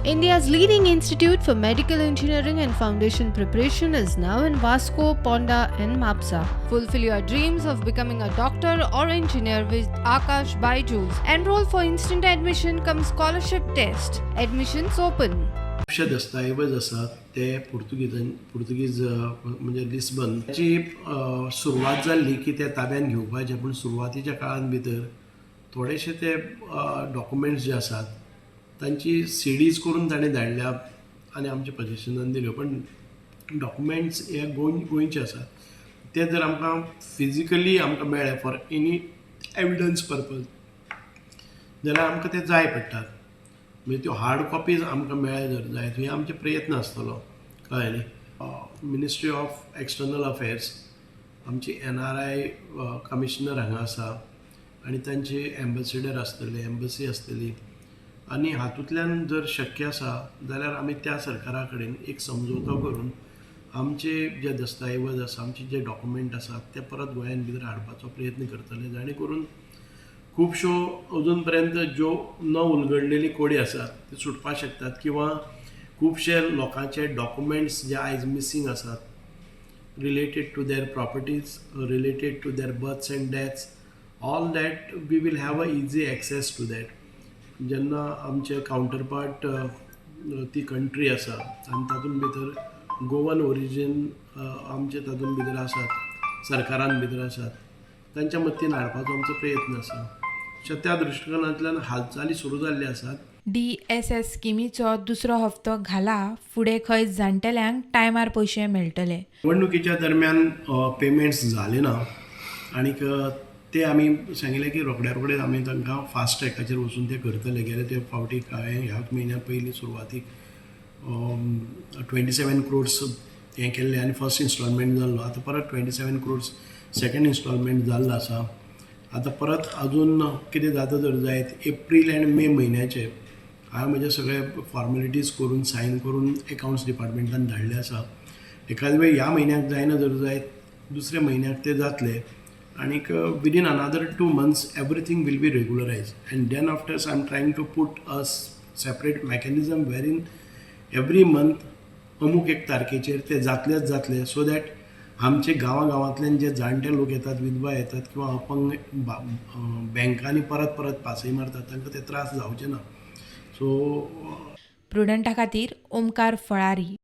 India's leading institute for medical engineering and foundation preparation is now in Vasco, Ponda, and Mapsa. Fulfill your dreams of becoming a doctor or engineer with Akash Byju's. Enroll for instant admission cum scholarship test. Admissions open. खुबशे दस्ताऐवज आसात ते पुर्तुगेजान पुर्तुगीज म्हणजे Lisbon ची सुरवात जाल्ली की ते ताब्यान घेवपाचे, पूण सुरवातीच्या काळान भितर थोडेशे ते डॉक्युमेंट्स जे आसात तांची सिडीज करून ताणें धाडल्या आनी आमच्या पजेशनान दिल्यो. पण डॉक्युमेंट्स हे गोंयचे आसात, ते जर आमकां फिजिकली आमकां मेळ्ळे फॉर एनी एविडन्स पर्पज जाल्यार आमकां ते जाय पडटात. म्हणजे त्यो हार्ड कॉपीज आमकां मेळ्ळे जर जायत, हे आमचे प्रयत्न आसतलो, कळ्ळें न्ही? मिनिस्ट्री ऑफ एक्सटर्नल अफेर्स, आमची एनआरआय कमिशनर हांगा आसा आनी तांचे एम्बेसिडर आसतले, एम्बसी आसतली आनी हातूंतल्यान जर शक्य आसा जाल्यार आमी त्या सरकारा कडेन एक समजोतो करून आमचे जे दस्ताऐवज आसा, आमचे जे डॉक्युमेंट आसात, ते परत गोंयान भितर हाडपाचो प्रयत्न करतले, जाणे करून खुबश्यो अजून पर्यंत ज्यो न उलगडलेली कोडी आसात त्यो सुटपाक शकतात किंवा खुबशे लोकांचे डॉक्युमेंट्स जे आयज मिसींग आसात related to their properties, related to their births and deaths, all that we will have a easy access to that. जेन्ना आमचे कावंटरपार्ट ती कंट्री आसा आनी तातूंत भितर गोवन ओरिजीन आमचे तातूंत भितर आसात, सरकारान भितर आसात, तांच्या मदतीन हाडपाचो आमचो प्रयत्न आसा. सो त्या दृश्टिकोनांतल्यान हालचाली सुरू जाल्ल्यो आसात. डीएसएस स्किमीचो दुसरो हप्तो घाला फुडें खंय जाणटेल्यांक टायमार पयशे मेळटले. निवडणुकीच्या दरम्यान पेमेंट्स जाले ना आनीक ते आमी सांगिल्लें की रोखड्या रोखडेच आमी तांकां फास्ट ट्रॅकाचेर वचून ते करतले. गेले ते फावटी हांवें ह्याच म्हयन्या पयलीं सुरवातीक 27 क्रोर्स हें केल्लें आनी फर्स्ट इन्स्टॉलमेंट जाल्लो. आतां परत 27 क्रोर्स सेकंड इन्स्टॉलमेंट जाल्लो आसा. आतां परत अजून कितें जाता जर जायत, एप्रील आनी मे म्हयन्याचे हांवें म्हजे सगळे फॉर्मेलिटीज करून, सायन करून एकावंट्स डिपार्टमेंटान धाडले आसा. एखाद वेळ ह्या म्हयन्याक जायना जर जायत, दुसऱ्या म्हयन्याक ते जातले आनीक within another 2 months everything will be regularise. And then after, I am trying to put a separate mechanism wherein every month अमूक एक तारखेचेर ते जातलेच जातले, सो that आमचे गांवा गांवांतल्यान जे जाणटे लोक येतात, विधवा येतात किंवा अपंग, बँकांनी परत परत पासय मारतात, तांकां ते त्रास जावचे ना. सो प्रुडंटा खातीर ओमकार फळारी.